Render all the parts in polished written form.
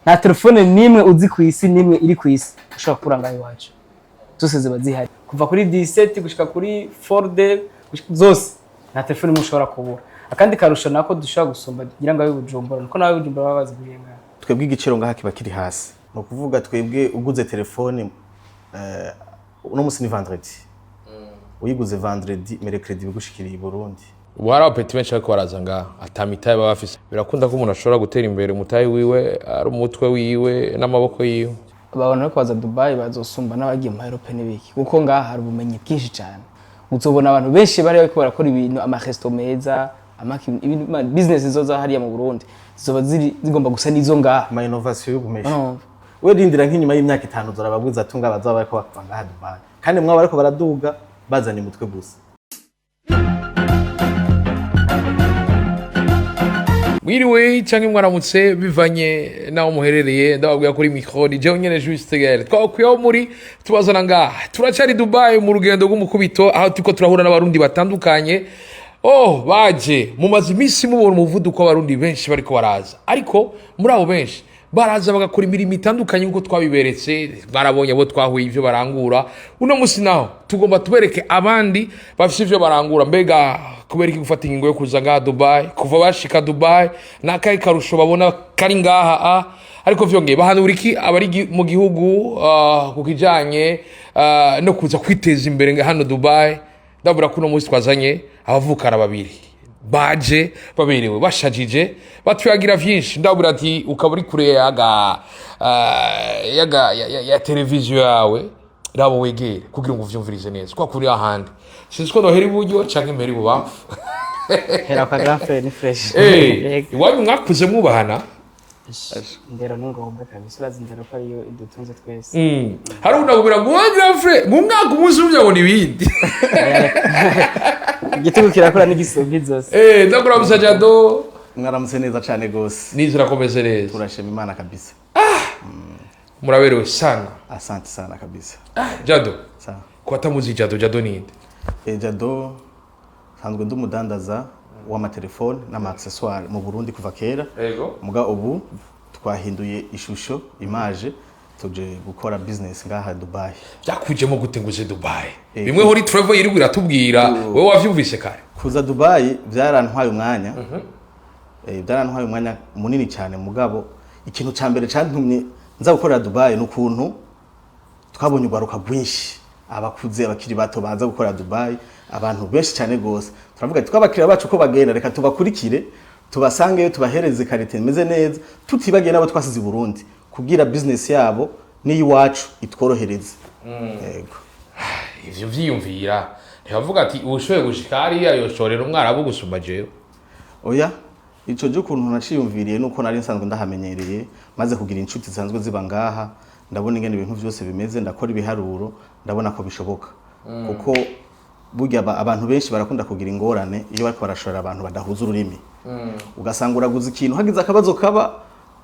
Nta telefone n'imwe uzi ku isi, n'imwe iri ku isi ushobora kubura ngaho iwacu. Zose ziba zihari, kuva kuri 17 gushika kuri Fold zose, nta telefone imwe ushobora kubura. Akandi karusho nako dushobora gusumba ngira ngo abe Bujumbura, nuko nawe Bujumbura baba baziguriye ngaho. Twebwe igiciro ngaha kiba kiri hasi. Ni ukuvuga twebwe uguze telefone uno musi ni vendredi, uyiguze vendredi, mercredi bigushikiriye i Burundi. Ubu hari abapeti benshi bariko baraza ngaha ata mitahe baba bafise. Birakunda ko umuntu ashobora gutera imbere umutahe wiwe ari umutwe wiwe n'amaboko yiwe. Abantu bariko baza Dubai bazosumba n'abagiye mu Europe n'ibiki, kuko ngaha hari ubumenyi bwinshi cyane. Uzobona abantu benshi bari bariko barakora ibintu, amaresto meza, ibintu, business zoza hariya mu Burundi zizoba ziri zigomba gusa n'izo ngaha. Ama innovation yo gumesha. Urumva? We rindira nk'inyuma y'imyaka 5, uzorababwiza atunga bazaba bariko bava ngaha Dubai, kandi mwaba bariko baraduga bazanye umutwe gusa. Mwiriwe canke mwaramutse, bivanye naho muherereye. Ndababwira kuri micro ni jewe nyene Juste Gaël. Twakuye aho muri tubazana ngaha. Turacari Dubai mu rugendo rw'umukubito, aho turiko turahura n'Abarundi batandukanye. Oh, baje mumaze iminsi mubona umuvuduko w'Abarundi benshi bariko baraza, ariko muri abo benshi baraza bagakora imirimo itandukanye nk'uko twabiberetse. Barabonye abo twahuye ivyo barangura. Uno musi naho tugomba tubereke abandi bafise ivyo barangura. Mbega kubera iki gufata ingingo yo kuza ngaha Dubai? Kuva bashika Dubai, n'akahe karusho babona kari ngaha? Ariko vyongeye bahanura iki abari mu gihugu ku kijanye no kuza kwiteza imbere nga hano Dubai? Ndabura ko uno munsi twazanye abavukana babiri baje baberewe, bashajije, batuyagira vyinshi. Ndabura ati ukaba uri kure yaga yaga ya televiziyo yawe, rabo wegere kugira ngo uvyumvirize neza kwa kuri ahandi. Sinzi ko nohera iburyo canke mpera ibubamfu. Hera kwa grand frère, ni fresh. Iwanyu mwakuze mwubahana? Indero ni ngombwa kabisa. Urazi indero ko ariyo idutunze twese. Hari unakubwira ngo wowe grand frère mu mwaka umunsi umwe ngo ibindi. Igitugu kirakura n'igisumba zose. Ndakuramusa Jado. Mwaramutse neza cane gose. Nizera komeze neza. Turashima Imana kabisa. Muraberewe sana. Asante sana kabisa. Jado. Sawa. Ko atamuzi Jado, Jado ninde? Jado nsanzwe ndi umudandaza w'amatelefone n'ama accessoire mu Burundi kuva kera. Muga ubu twahinduye ishusho, image, tuje gukora business ngaha Dubai. Byakujemo gute ngo uze Dubai? Bimwe hori Travel yirirwa iratubwira, wowe wavyumvise kare? Kuza Dubai byarantwaye umwanya, byarantwaye umwanya munini cyane. Mugabo ikintu ca mbere cantumye nza gukorera Dubai ni ukuntu twabonye urwaruka rwinshi, abakuze, abakiri bato, baza gukorera Dubai, abantu benshi cyane gose. Turavuga ati twabakiriya bacu ko bagenda, reka tubakurikire, tubasangeyo, tubahereze qualité imeze neza, tutibagiye n'abo twasize i Burundi, kugira business yabo n'iyiwacu itworohereze. Yego. Ivyo vyiyumvira, ntibavuga ati ubushoboye gushika hariya yoshorera umwarabu gusumba jewe? Oya, ico je ukuntu naciyumviriye nuko nari nsanzwe ndahamenyereye, maze kugira inshuti zisanzwe ziba ngaha, ndabona ingene ibintu vyose bimeze, ndakora ibiharuro, ndabona ko bishoboka. Kuko burya abantu benshi barakunda kugira ingorane iyo bariko barashorera abantu badahuza ururimi, ugasanga uraguza ikintu, hagize akabazo kaba,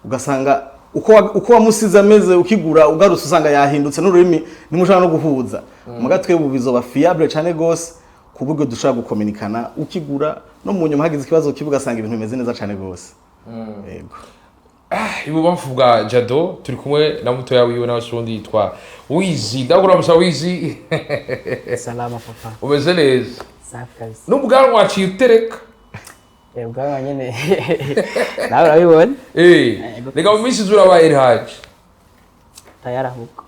ugasanga uko wamusize ameze ukigura, ugarutse usanga yahindutse, n'ururimi ntimushobora no guhuza. Muga twebwe ubu bizoba fiable cane gose, ku buryo dushobora gukominikana ukigura no mu nyuma hagize ikibazo kiba, ugasanga ibintu bimeze neza cane gose. Yego. Ibubamfu bwa Jado turi kumwe na mutoya wiwe, nawe undi yitwa Wizi. Ndakuramusa Wizi. Salama papa. Umeze neza? Safi kabisa. N'ubwanwa waciye utereka. Ubwanwa nyene nawe urabibona. Reka mu minsi iza urabaye Elhaji. Tayari ahubwo.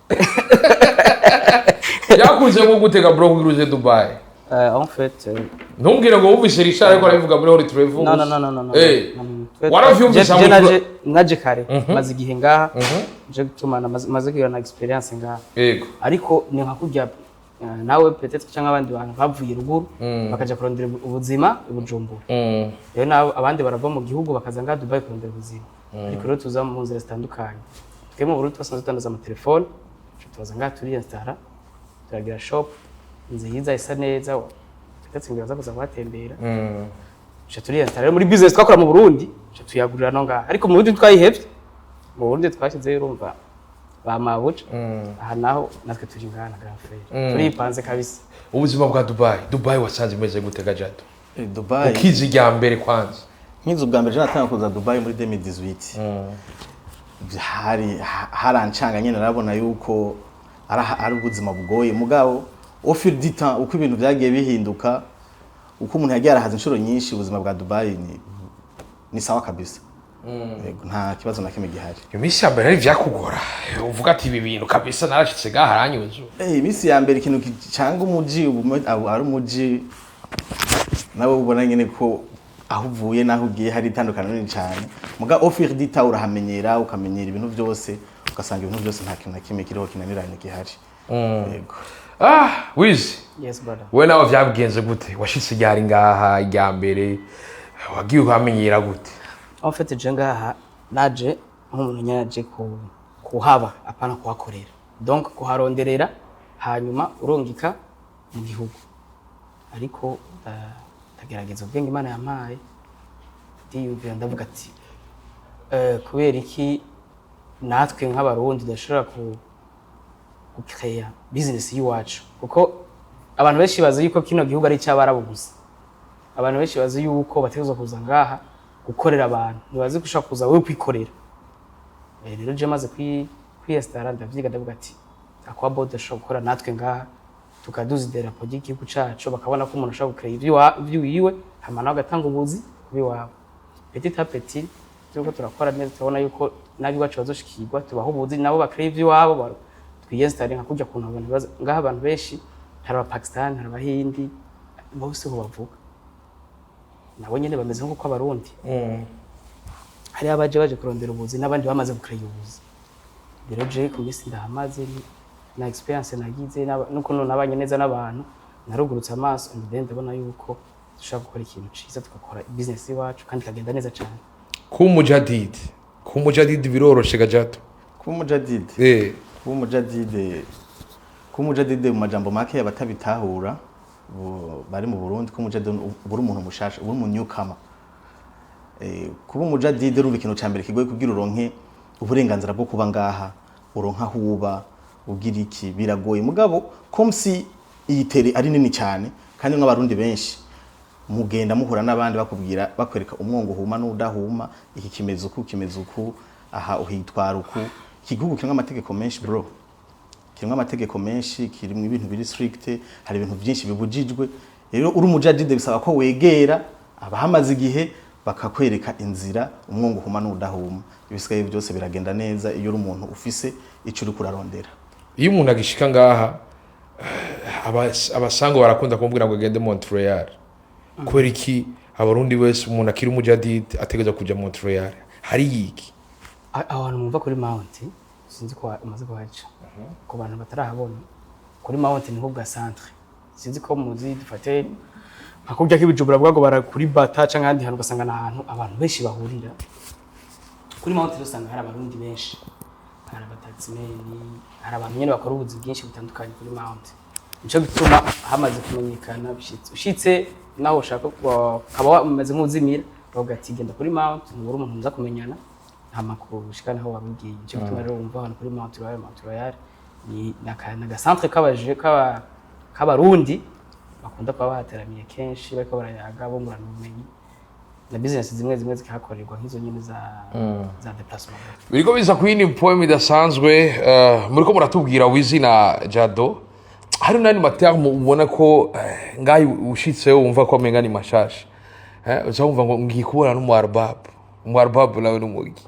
Byakunze nko gutega bro kugira uze Dubai? En fait Ntumbwire ngo wumvise Richard ariko arabivuga muri Holy Travel. No, no, no, no, no, no. No, no. Waravyumvise Je hamwe naje kare, maze igihe ngaha, je gutumana maze kugira na experience ngaha. Ariko ni nka kurya nawe peut-être cyangwa abandi bantu bavuye ruguru bakaja kurondera ubuzima i Bujumbura. Rero nabo abandi barava mu gihugu bakaza ngaha Dubai kurondera ubuzima. Ariko rero tuza mu nzira zitandukanye. Twe mu Burundi twasanzwe dutandaza amatelefone, tubaza ngaha turiyinstara, turagira shop nziza isa neza, peut-être ngira baza kuza kuhatembera. Tuca turiyinstara rero muri business twakora mu Burundi, tuca tuyagurira no ngaha. Ariko mu Burundi twayihevye, mu Burundi twashyizeyo urumva ba mabuja. Aha naho natwe turi ngaha na grand frère, turipanze kabisa. Ubuzima bwa Dubai, Dubai wasanze imeze gute ga Jado? Dubai Ukizi irya mbere kwanza. Nkizi ubwa mbere, je natanga kuza Dubai muri 2018. Hari harancanga nyine, narabona yuko ari ubuzima bugoye. Mugabo au fil du temps, uko ibintu byagiye bihinduka, uko umuntu yagiye arahaza inshuro nyinshi, ubuzima bwa Dubai ni sawa kabisa. Yego, nta kibazo na kimwe gihari. Iyo minsi ya mbere hari ivyakugora, uvuga ati: "Ibi bintu kabisa, narashitse ngaha haranyuze"? Iminsi ya mbere, ikintu gicanga umuji ari umuji nawe ubona nyene ko aho uvuye n'aho ugiye hari itandukaniro rinini cyane. Muga au fil du temps urahamenyera, ukamenyera ibintu byose, ugasanga ibintu byose nta kintu na kimwe kiriho kinaniranye gihari. Yego. Ah, Wizi. Yes, brother. We nawe vyagenze gute? Washitse ryari ngaha irya mbere? Wagiye uhamenyera gute? En fait, je ngaha naje nk'umuntu nyene aje kuhaba, apana kuhakorera, donc kuharonderera, hanyuma urungika mu gihugu. Ariko ndagerageza ubwenge Imana yampaye, ndiyumvira, ndavuga ati: "Kubera iki natwe nk'Abarundi tudashobora gucreya business y'iwacu?" Kuko abantu benshi bazi yuko kino gihugu ari icy'Abarabu gusa. Abantu benshi bazi yuko bategerezwa kuza ngaha gukorera abantu, ntibazi ko ushobora kuza wowe kwikorera. Rero je maze kwiyesitara, ndavyiga, ndavuga ati: "Akwa bode ashobora gukora natwe ngaha, tukaduza idarapo ry'igihugu cacu, bakabona ko umuntu ashobora gukorera ivy'iwiwe, hama nawe agatanga ubuzi kubiwawe." Petit à petit turiko turakora neza, turabona yuko n'abiwacu bazoshikirwa, tubaha ubuzi, nabo bakreye ivy'iwabo, twiyesitare nka kurya kuntu abantu baza ngaha. Abantu benshi, hari Abapakistani, hari Abahindi, bose ho bavuga nabo nyene bameze nk'uko Abarundi. Hari abaje baje kurondera ubuzi n'abandi bamaze gukreye ubuzi. Rero je ku minsi ndahamaze na experience nagize n'ukuntu nabanye neza n'abantu, narugurutse amaso and then ndabona yuko dushobora gukora ikintu ciza, tugakora business iwacu kandi ikagenda neza cane. Kuba umujadidi, kuba umujadidi biroroshe gajato? Kuba umujadide? Eh. Kuba umujadide, mu majambo make abatabitahura bari mu Burundi, kuba umujadide uba uri umuntu mushasha, uba uri umu newcomer. Kuba umujadide, urumva, ikintu ca mbere kigoye kugira uronke uburenganzira bwo kuba ngaha, uronka aho uba, ugira iki, biragoye. Mugabo comme si iyi terre ari nini cyane kandi nk'Abarundi benshi mugenda muhura n'abandi, bakubwira, bakwereka umwongo uhuma n'udahuma, iki kimeze uku, kimeze uku, aha uhitwara uku. Iki gihugu kirimo amategeko menshi, bro, kirimo amategeko menshi, kirimo ibintu biri strict, hari ibintu byinshi bibujijwe. Rero uri umujadide bisaba ko wegera abahamaze igihe, bakakwereka inzira, umwongo uhuma n'udahuma. Ibisigaye byose biragenda neza iyo uri umuntu ufise ico uri kurarondera. Iyo umuntu agishika ngaha, abasango barakunda kumubwira ngo agende Montreal. Kubera iki Abarundi wese, umuntu akiri umujadidi, ategereza kuja Montreal? Hari iki? Aho hantu mwumva kuri Mount, sinzi ko umaze kuhaca. Ku bantu batarahabona, kuri Mount niho bwa centre. Sinzi ko muzi, dufate nka kurya k'ibijubura bwago bara kuri Bata canke ahandi hantu, ugasanga ni ahantu abantu benshi bahurira. Kuri Mount rero usanga hari Abarundi benshi, hari abataximeni, hari abantu nyene bakora ubuzi bwinshi butandukanye kuri Mount. Nico gituma hamaze kumenyekana. Bishitse, ushitse naho ushaka ukaba wameze nk'uzimira, bavuga ati: "Genda kuri Mount, ntubura umuntu muza kumenyana hama kushika naho wari ugiye." Nico gituma rero wumva ahantu kuri Mount Royal. Mount Royal ni naka centre k'abaje k'Abarundi bakunda kuba bahateramiye kenshi, bariko barayaga, bungurana ubumenyi, na business zimwe zimwe zikahakorerwa, nk'izo nyene za déplacement. Biriko biza ku yindi poem idasanzwe. Muriko muratubwira, Wizi na Jado, hari n'andi ma termes ubona ko ngaho ushitseho wumva ko amenga ni mashasha. Uza wumva ngo ngiye kubona n'umu arbabu. Umu arbabu nawe n'umugi?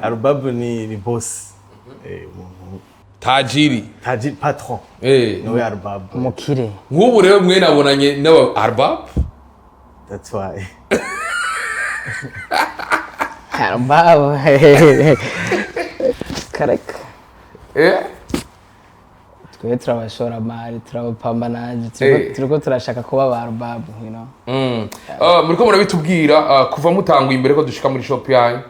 Arubabu ni boss. Umuntu Tajiri. Taji, patron. Niwe arubabu. Umukire. Nk'ubu rero mwe nabonanye n'aba arbabu. That's why. Arbabu kareka. Twe turabashoramari, turabapambanaje, turiko turashaka kuba ba rubabu. Muriko murabitubwira kuva mutanguye, imbere ko dushika muri shop yanyu.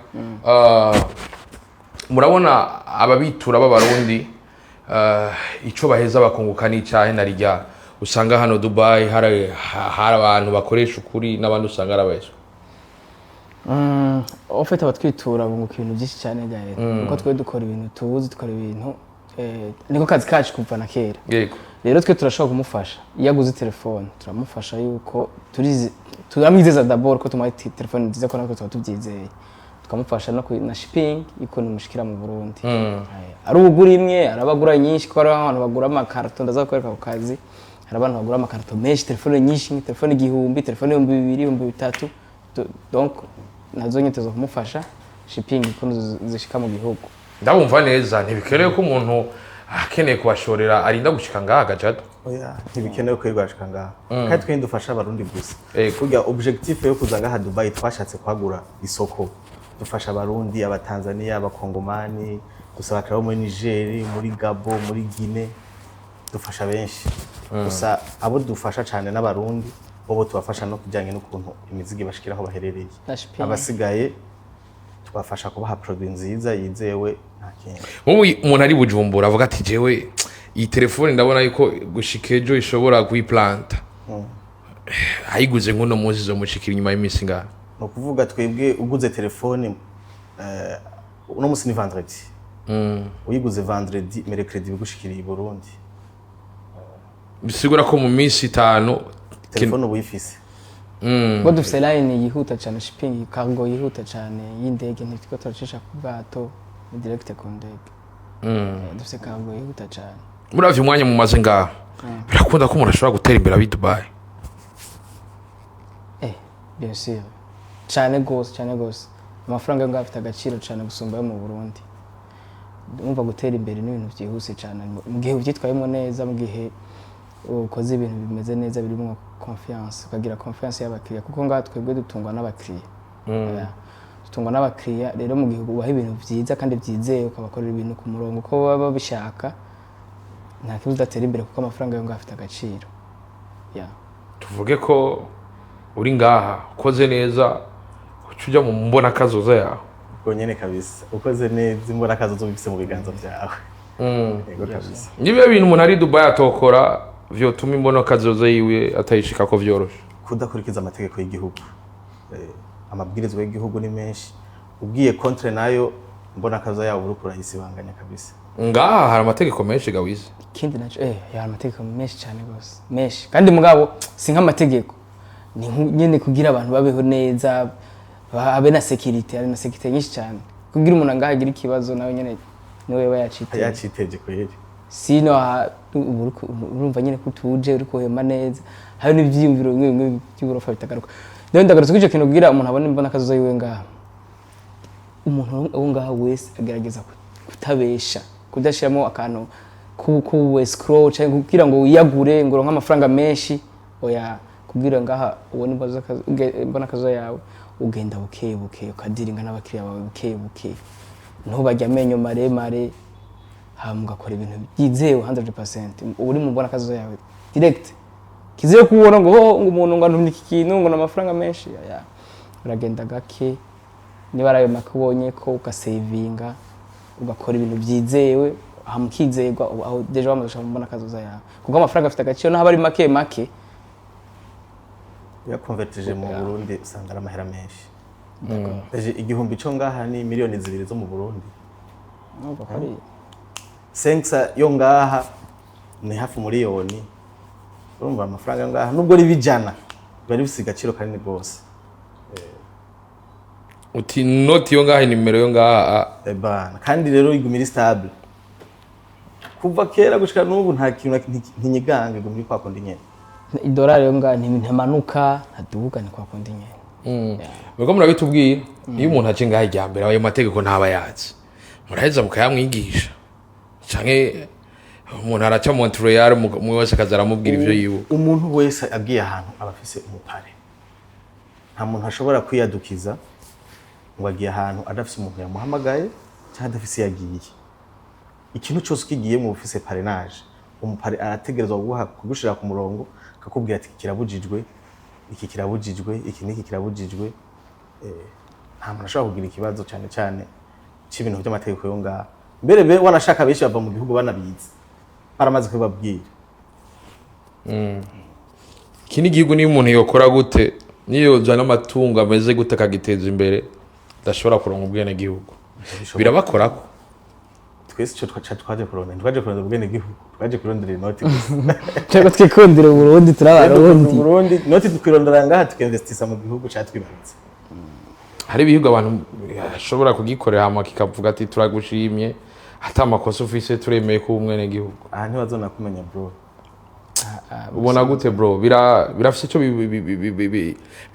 Murabona ababitura b'Abarundi, ico baheza bakunguka n'icahe? Na rirya usanga hano Dubai hari abantu bakoresha ukuri n'abandi usanga ari abayeswa. En fait, abatwitura bunguka ibintu byinshi cyane gahe, kuko twe dukora ibintu tuzi, dukora ibintu niko kazi kacu kuva na kera. Rero twe turashobora kumufasha. Iyo aguze telefone, turamufasha yuko turizi, turamwizeza d'abord ko tumuha telefone nziza, ko natwe tuba tubyizeye. Tukamufasha no na shipping y'ukuntu imushikira mu Burundi. Ari ugura imwe, arabagura nyinshi, kuko hariho abantu bagura amakarito. Ndaza kwereka ku kazi, hari abantu bagura amakarito menshi, telefone nyinshi, telefone 1000, telefone 2000, 3000. Donc nazo nyine tuza kumufasha shipping ukuntu zishika mu gihugu. Ndabumva neza, ntibikenewe ko umuntu akeneye kubashorera arinda gushika ngaha agajado? Oya, ntibikenewe ko yigwashika ngaha, kandi twe dufasha Abarundi gusa. Burya objectif yo kuza ngaha Dubai, twashatse kwagura isoko. Dufasha Abarundi, Abatanzania, Abakongomani, dusaba abakiriya bo muri Niger, muri Gabo, muri Guinea. Dufasha benshi gusa. Abo dufasha cyane n'Abarundi, bobo tubafasha no kujyanye n'ukuntu imizigo ibashikira aho baherereye. Na shipping. Abasigaye tubafasha kubaha produit nziza yizewe, nta kindi. Nk'ubu umuntu ari Bujumbura avuga ati: "Jewe iyi telefone ndabona yuko gushika ejo ishobora kuyiplanta," ayiguze nk'uno munsi izomushikira inyuma y'iminsi ngaha? Ni ukuvuga twebwe uguze telefone uno munsi, ni vendredi, uyiguze vendredi, mercredi bigushikiriye i Burundi. Bisigura ko mu minsi 5 telefone uba uyifise. Bo dufise line yihuta cyane, shipping cargo yihuta cyane y'indege. Ntitwo turacisha ku bwato, ni direct ku ndege. Dufise cargo yihuta cyane. Muravye umwanya mumaze ngaha, birakunda ko umuntu ashobora gutera imbere abi Dubai? Bien sûr, cyane gose, cyane gose. Amafaranga yo ngaho afite agaciro cyane gusumba ayo mu Burundi. Umva, gutera imbere ni ibintu byihuse cyane mu gihe ubyitwayemo neza, mu gihe ukoze ibintu bimeze neza, birimo confiance, ukagira confiance y'abakiriya, kuko ngaha twebwe dutungwa n'abakiriya. Yeah. Dutungwa n'abakiriya. Rero mu gihe ubaha ibintu byiza kandi byizewe, ukabakorera ibintu ku murongo uko baba babishaka, nta kibazo udatera imbere, kuko amafaranga yo ngaho afite agaciro. Yeah. Tuvuge ko uri ngaha ukoze neza, uca uja mu mbona kazoza yawe? Ubwo nyene kabisa, ukoze neza imbona kazoza ubifise mu biganza byawe. Yego kabisa. Nibiba bintu umuntu ari Dubai atokora vyotuma imbona kazoza yiwe atayishikako vyoroshe? Kudakurikiza amategeko y'igihugu. Amabwirizwa y'igihugu ni menshi. Ugiye contre nayo, mbona kazoza yawe uriko urayisibanganya kabisa. Ngaha hari amategeko menshi gawize. Ikindi naco, hari amategeko menshi cyane gose, menshi kandi. Mugabo si nk'amategeko, ni nyene kugira abantu babeho neza, habe na sécurité. Hari na sécurité nyinshi cyane, kugira umuntu angaha agira ikibazo nawe nyene niwe yaba yaciteye. Yaciteje kweri. Sino aha ubu urumva nyene ko utuje, uri kuhema neza. Hari n'ivyiyumviro bimwe bimwe by'uburofa bitagaruka. Rero ndagarutse kuri ico kintu, kugira umuntu abone imbona kazoza yiwe ngaha, umuntu wo ngaha wese agerageza kutabesha, kudashiramo akantu ku escrow cyangwa kugira ngo wiyagure ngo uronke amafaranga menshi. Oya, kugira ngaha ubone imbona kazoza yawe, ugenda buke buke, ukadiringa n'abakiriya bawe buke buke, ntubarye amenyo maremare, hama ugakora ibintu byizewe 100%, uri mu mbona kazoza yawe direct. Kizeye kubona ngo oh, ngo umuntu ngo antumye iki kintu ngo n'amafaranga menshi. Oya, uragenda gake. Niba ari ayo make ubonye ko ugasevinga, ugakora ibintu byizewe, hama ukizerwa, ubu aho déjà wamaze gushaka mu mbona kazoza yawe, kuko amafaranga afite agaciro naho aba ari make make. Uyakonvertije mu Burundi usanga ari amahera menshi. Eje 1000 co ngaha ni miliyoni 2 zo mu Burundi. Urumva ko ari Senksa yo ngaha ni hafi miliyoni. Urumva amafaranga yo ngaha, nubwo riba 100, biba rifise agaciro kanini rwose. Uti noti yo ngaha, nimero yo ngaha. Bana, kandi rero iguma iri stable kuva kera gushika n'ubu. Nta kintu ntinyiganga, iguma iri kwa kundi nyene. Idolari yo ngaha ntamanuka, ntaduga, ni kwa kundi nyene. Muko murabitubwira, iyo umuntu aje ngaha irya mbere, ayo mategeko ntaba yazi, muraheza mukayamwigisha, canke umuntu araca Montreal, umwe wese akaza aramubwira ivyo yibuka? Umuntu wese agiye ahantu aba afise umuparrain. Nta muntu ashobora kwiyadukiza ngo agiye ahantu adafise umuntu yamuhamagaye cyangwa adafise iyo agiye. Ikintu cyose ukigiyemo uba ufise parrainage. Umuparrain arategerezwa kugushira ku murongo, akakubwira ati: "Iki kirabujijwe, iki kirabujijwe, iki n'iki kirabujijwe." Nta muntu ashobora kugira ikibazo cyane cyane c'ibintu by'amategeko yo ngaha. Mbere be wanashaka, benshi bava mu gihugu banabizi, baramaze kubibabwira. Iki ni igihugu niyo umuntu yokora gute, niyo yozana amatungo ameze gute akagiteza imbere, adashobora kuronka ubwenegihugu. Birabakorako? Twese icyo twaje kurondera ubwenegihugu, twaje kurondera inoti gusa. Cyangwa twikundire Uburundi, turi Abarundi. Burundi, inoti twirondera ngaha, tukinvestisa mu gihugu catwibarutse. Hari ibihugu abantu ashobora kugikorera hama kikavuga ati: "Turagushimye, ata amakosa ufise, turemeye ko umwene gihugu." Aha ntibazona kumenya, bro. Ubona gute, bro? Birafise icyo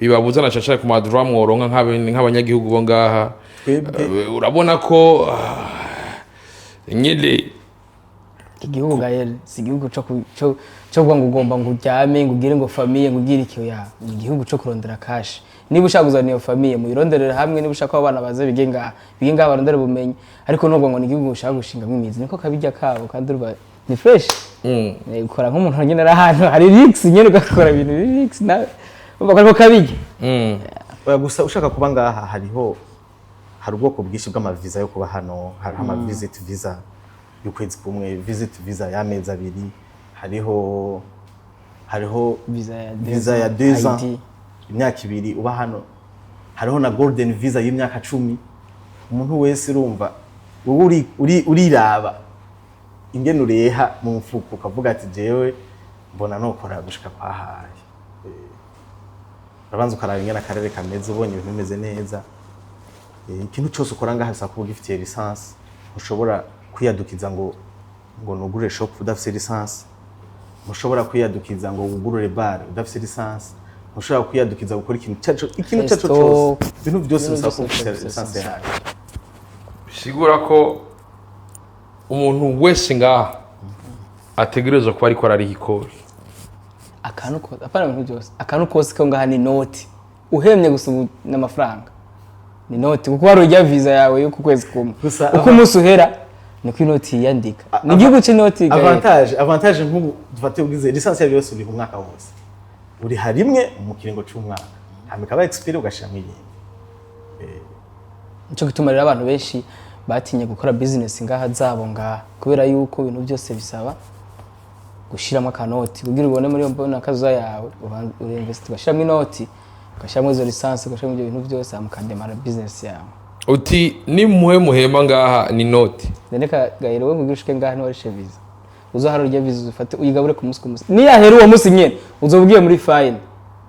bibabuza na cane ku ma droits mworonka nk'abanyagihugu bo ngaha? Twebwe Urabona ko nyine Iki gihugu, Gael, si igihugu co kuvuga ngo ugomba ngo uryame, ngo ugire ngo famille, ngo ugire iki. Ya, ni igihugu co kurondera cash. Niba ushaka kuzana iyo famille, muyironderere hamwe. Niba ushaka ko abana baze bige ngaha, bige ngaha, barondere ubumenyi. Ariko nubwo ngo ni igihugu ushaka gushingamo imizi, niko kabirya kabo, kandi urumva ni fresh. Ukora nk'umuntu nyine ari ahantu hari risk nyine, ugakora ibintu biri risk nawe urumva ko ariko kabirya. Oya, gusa ushaka kuba ngaha hariho, hari ubwoko bwinshi bw'amaviza yo kuba hano. Hariho ama visit visa y'ukwezi kumwe, visit visa y'amezi 2, hariho visa ya visa ya 2 ans, ID. imyaka 2 uba hano. Hariho na golden visa y'imyaka 10. Umuntu wese, urumva, wowe uriraba ingene ureha mu mufuko, ukavuga ati: "Jewe mbona nokora gushika kwahaye." Urabanza ukaraba ingene akarere kameze. Ubonye ibintu bimeze neza, ikintu cyose ukora ngaha bisaba kuba ugifitiye licence. Ntushobora kwiyadukiza ngo nugurure shop udafise licence. Ntushobora kwiyadukiza ngo wugurure bar udafise licence. Ntushobora kwiyadukiza gukora ikintu icyo Resto, cyose. Ibintu byose ibintu bisaba kuba byose ufise bifise licence licence. yayo. Bisigura ko umuntu wese ngaha ategerezwa kuba ariko arariha ikori. Akantu kose, apana ibintu byose, akantu kose ko ngaha ni noti. Uhemye gusa ubu n'amafaranga ni noti, kuko wari ujya visa yawe yo ku kwezi kumwe, Gusa uko umunsi uhera niko inoti yiyandika. Ni igihugu c'inoti, Gael. Avantage nk'ubu dufate ugize licence yawe yose, uriha umwaka wose, uriha rimwe mu kiringo c'umwaka, hama ikaba expire ugashiramo iyindi. Nico gituma rero abantu benshi batinye gukora business ngaha zabo ngaha, kubera yuko ibintu byose bisaba gushiramo akanoti kugira ubone muri iyo mbona kazoza yawe. Urinvest, ugashiramo inoti, ugashiramo izo licence, ugashiramo ibyo bintu byose, hama ukademara business yawe. Uti nimuhe muhema ngaha ni noti. None Gael, we kugira ushike ngaha ntiwarishe visa. Uzohara urya visa, ufate uyigabure ku munsi ku munsi. Niyahera uwo munsi nyene, uzoba ugiye muri fine,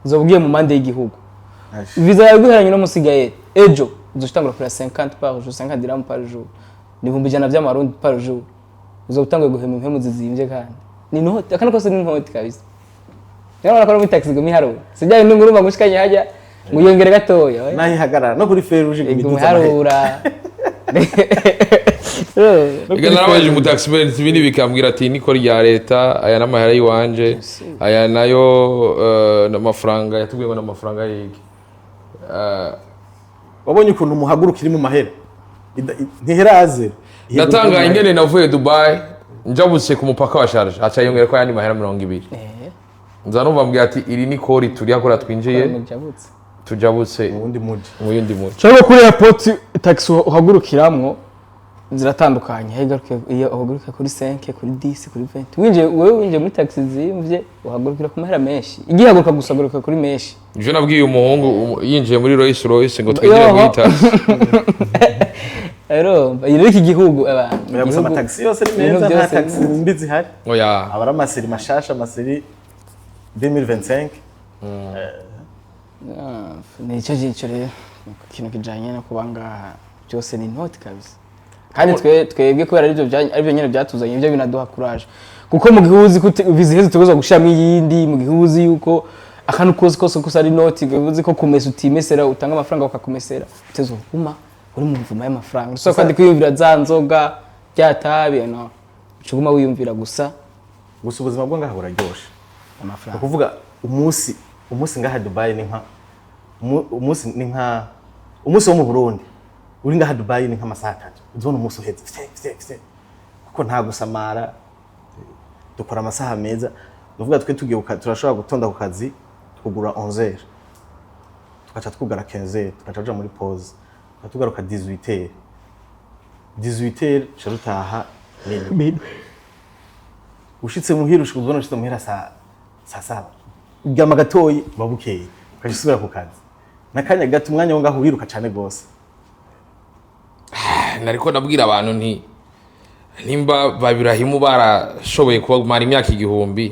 uzoba ugiye mu mande y'igihugu. Visa yawe iguheranye no munsi, Gael, ejo uzoca kuri 50 par jour, 50 dirham par jour, ni 100,000 vy'amarundi par jour. Uzoba utanguye guhema impemu zizimvye, kandi ni inoti. Akana kose ni inoti kabisa. Niyo urabona ko no muri taxi iguma iharura, si bya bindi ngo urumva ngo ushikanye hajya ngo uyongere gatoya, oya. Naho ihagarara no kuri feu rouge Iguma iguma iduza amahera. iharura. Ega narabaje umutaximan ibindi, bikambwira ati: "Niko rya leta, aya n'amahera y'iwanje, aya nayo n'amafaranga." Yatubwiye ngo n'amafaranga yiki? Wabonye ukuntu umuhaguruka iri mu mahera, ntihera aze. Natangaye ingene navuye Dubai, njabutse ku mupaka wa Sharjah, aca yongera ko ayandi mahera 20. Nza numva mbwira ati: "Iri ni kori turiya kora twinjiye." Mujabutse. Tujabutse mu wundi muji. Mu yindi muji. Cyangwa kuri airport, taxi uhagurukiramwo ziratandukanye. Iyo uhaguruka kuri 5, kuri 10, kuri 20. Winjiye, wewe winjiye muri taxi zimvye, uhagurukira ku mahera menshi. Igihaguruka gusa haguruka kuri menshi. Ivyo nabwiye umuhungu yinjiye muri Rolls Royce ngo twinjire Yoho. muri taxi. Rero rero iki gihugu, abantu, Oya, gusa amatagisi yose ni ibintu meza, nta byose taxi mbi zihari. Oya. Aba ari amaseri mashasha, amaseri 2025. Ah, nicyo gico rero ikintu kijanye no kuba ngaha byose ni inoti kabisa. Kandi twebwe kubera aribyo nyene byatuzanye, ibyo binaduha courage, kuko mu gihe uzi ko visa iheze utegerezwa gushiramo iyindi, mu gihe uzi yuko akantu kose kose kose ari inoti, uzi ko kumesa utimesera, utanga amafaranga bakakumesera, utegerezwa kuguma uri mu mvuma y'amafaranga. Usaba kandi kwiyumvira za nzoga, rya tabi, no uca uguma wiyumvira gusa. Gusa ubuzima bwo ngaha buraryoshe. Ni Amafaranga. ukuvuga umunsi ngaha Dubai ni nka umunsi, ni nka umunsi wo mu Burundi. Uri ngaha Dubai ni nk'amasaha 3, uzobona umunsi uheze fye fye fye, kuko nta gusamara, dukora amasaha meza. Ni ukuvuga twe tugiye turashobora gutonda ku kazi tukugura 11h, tugaca twugara 15h, tugaca tuja muri pause, tugaca tugaruka 18h. 18h tuca dutaha minuit. Ushitse muhira, ushika uzobona ushitse muhira saa 7, uryama gatoyi, buba bukeye, ukaja usubira ku kazi n'akanya gato. Umwanya wo ngaho uriruka cane gose. Nariko nabwira abantu nti nimba babirahimu barashoboye kubamara imyaka 1000,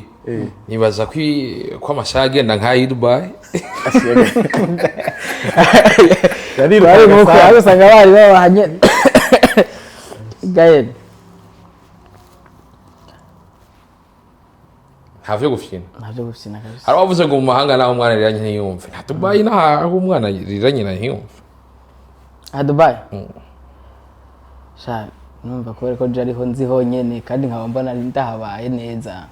nibaza ko amasaha agenda nk'ayi Dubai. Yarirukaga Bari nkuko sana. aho usanga bari babahanye. Gael. Nta vyo gufyina. Ntabyo gufyina kabisa. Hari abavuze ngo mu mahanga naho umwana arira ntiyumve. Nta Dubai naho umwana arira nyina ntiyumve. Aha Dubai. Sha, numva kubera ko je ariho nzi honyene, kandi nkaba mbona ndahabaye neza,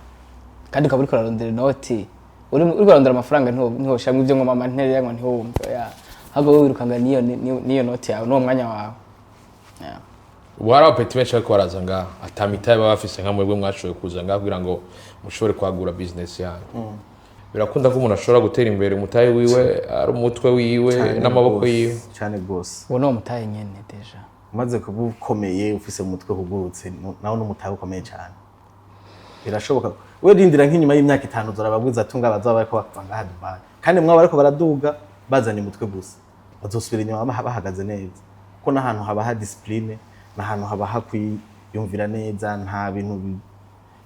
kandi ukaba uriko urarondera inoti, uriko urarondera amafaranga, ntiwoshamwe ibyo ngo mama nterera ngo ntiwumve ya, ahubwo wowe wirukanga niyo noti yawe n'uwo mwanya wawe. Yeah. Ubu hari abapeti benshi bariko baraza ngaha ata mitahe baba bafise nka mwebwe mwashoboye kuza ngaha kugira ngo mushobore kwagura business yanyu. Birakunda ko umuntu ashobora gutera imbere umutahe wiwe ari umutwe wiwe n'amaboko yiwe? Cyane rwose. Uwo ni uwo mutahe nyene déjà. Umaze kuba ukomeye, ufise mu mutwe hugurutse, nawe n'umutahe ukomeye cyane. Birashoboka. We rindira nk'inyuma y'imyaka 5, uzorababwiza atunga bazaba bariko bava ngaha Dubai, kandi mwaba bariko baraduga bazanye umutwe gusa, bazosubira inyuma bahagaze neza, kuko n'ahantu haba ha discipline, n'ahantu haba hakwiyumvira neza. Nta bintu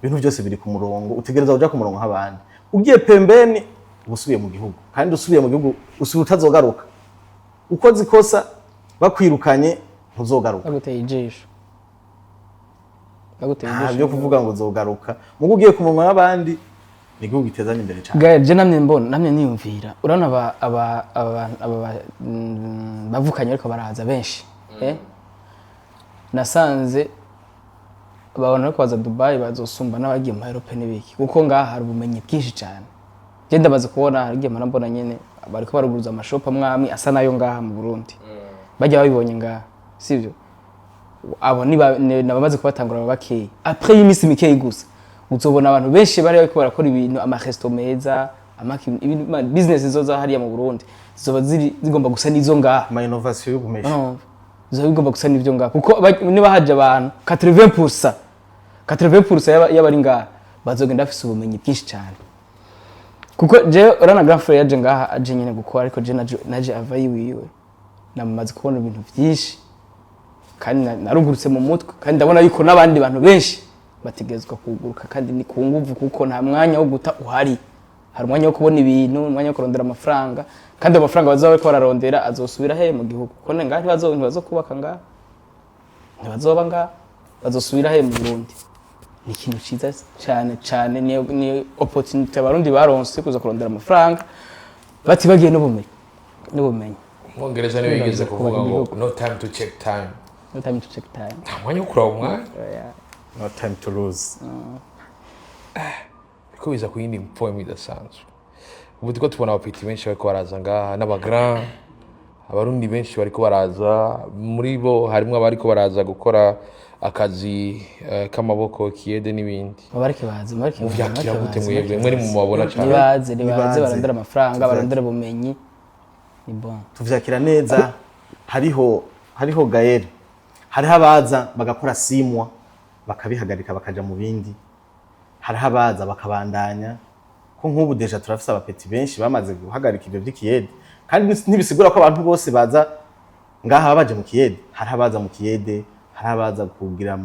ibintu byose biri ku murongo. Utegereza kuja ku murongo nk'abandi. Ugiye pembeni uba usubiye mu gihugu, kandi usubiye mu gihugu usubira utazogaruka. Ukoze ikosa bakwirukanye, ntuzogaruka. Baguteye ijisho, baguteye Nta ijisho. byo kuvuga ngo uzogaruka. Mugo ugiye ku munwa w'abandi, ni igihugu gitezanye imbere cyane. Gael, je namye mbona, namye niyumvira, urabona aba bavukanye ariko baraza benshi, eh? Nasanze babona ariko baza Dubai bazosumba n'abagiye mu Europe n'ibiki, kuko ngaha hari ubumenyi bwinshi cyane. Je ndamaze kubona, hari igihe mpora mbona nyene bariko baruguruza amashopu amwe amwe asa nayo ngaha mu Burundi, bajya babibonye ngaha, sivyo? Abo ni nabamaze kubatangura baba bakeyi. Après y'iminsi mikeyi gusa uzobona abantu benshi bari bariko barakora ibintu, amaresto meza, ibintu, business zoza hariya mu Burundi zizoba ziri zigomba gusa n'izo ngaha. Ama innovation y'ubumesha. Urumva? Zizoba bigomba gusa n'ivyo ngaha, kuko niba haje abantu 80%, 80% y'abari ngaha bazogenda bafise ubumenyi bwinshi cyane, kuko jewe urana grand frère yaje ngaha aje nyene gukora, ariko je naje ava yiwiwe, namaze kubona ibintu byinshi kandi narugurutse mu mutwe, kandi ndabona yuko n'abandi bantu benshi bategerezwa kuguruka, kandi ni ku nguvu, kuko nta mwanya wo guta uhari. Hari umwanya wo kubona ibintu, umwanya wo kurondera amafaranga, kandi ayo mafaranga bazaba bariko bararondera azosubira he? Mu gihugu, kuko ngaha ntibazokubaka, ngaha ntibazoba, ngaha bazosubira he? Mu Burundi. Ni ikintu ciza cyane cyane, ni opportunity Abarundi baronse kuza kurondera amafaranga batibagiye n'ubumenyi. Umwongereza niwe yigeze kuvuga ngo igihugu. "No time to check time." No time to check time. Nta mwanya wo kuraba umwanya. Yeah. No time to lose. Biriko biza ku yindi poem idasanzwe. Ubu turiko tubona abapeti benshi bariko baraza ngaha n'abagrand, Abarundi benshi bariko baraza. Muri bo harimwo abariko baraza gukora akazi k'amaboko, kiyede n'ibindi. Babareke baze, babareke baze, Muvyakira babareke gute baze, mwebwe? babareke Mwe ni baze. mubabona cane. Nibaze, nibaze. Nibaze. Barondera amafaranga, barondera ubumenyi, ni bon. Tuvyakira neza. Hariho Gael, hariho abaza bagakora 6 mois bakabihagarika bakaja mu bindi, hariho abaza bakabandanya, ko nk'ubu déjà turafise abapeti benshi bamaze guhagarika ivyo vy'ikiyede, kandi ntibisigura ko abantu bose baza ngaha baba baje mu kiyede. Hariho abaza mu kiyede, hariho abaza kugira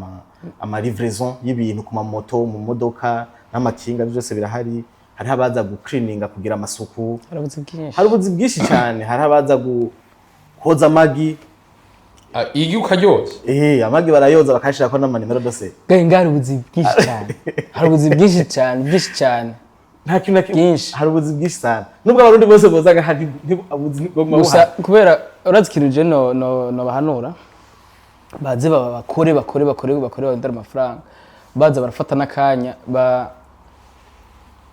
ama livraison y'ibintu ku mamoto, mu modoka n'amakinga, byose birahari. Hariho abaza gucleaninga, kugira amasuku. Hari ubuzi bwinshi. Hari ubuzi bwinshi cyane. Hari abaza koza amagi. Ah, igi ukaryoza? Eh, amagi barayoza bakayashirako n'amanimero dose. Gahe, hari ubuzi bwinshi cyane, hari ubuzi bwinshi cyane, bwinshi cyane. Nta kintu na kimwe. Bwinshi. Hari ubuzi bwinshi sana, nubwo Abarundi bose bozaga hari ubuzi bwoguma Gusa buhari. Kubera urazi ikintu je no bahanura, baze baba bakore, bakore, bakore, bakore, barondera amafaranga, baza barafata n'akanya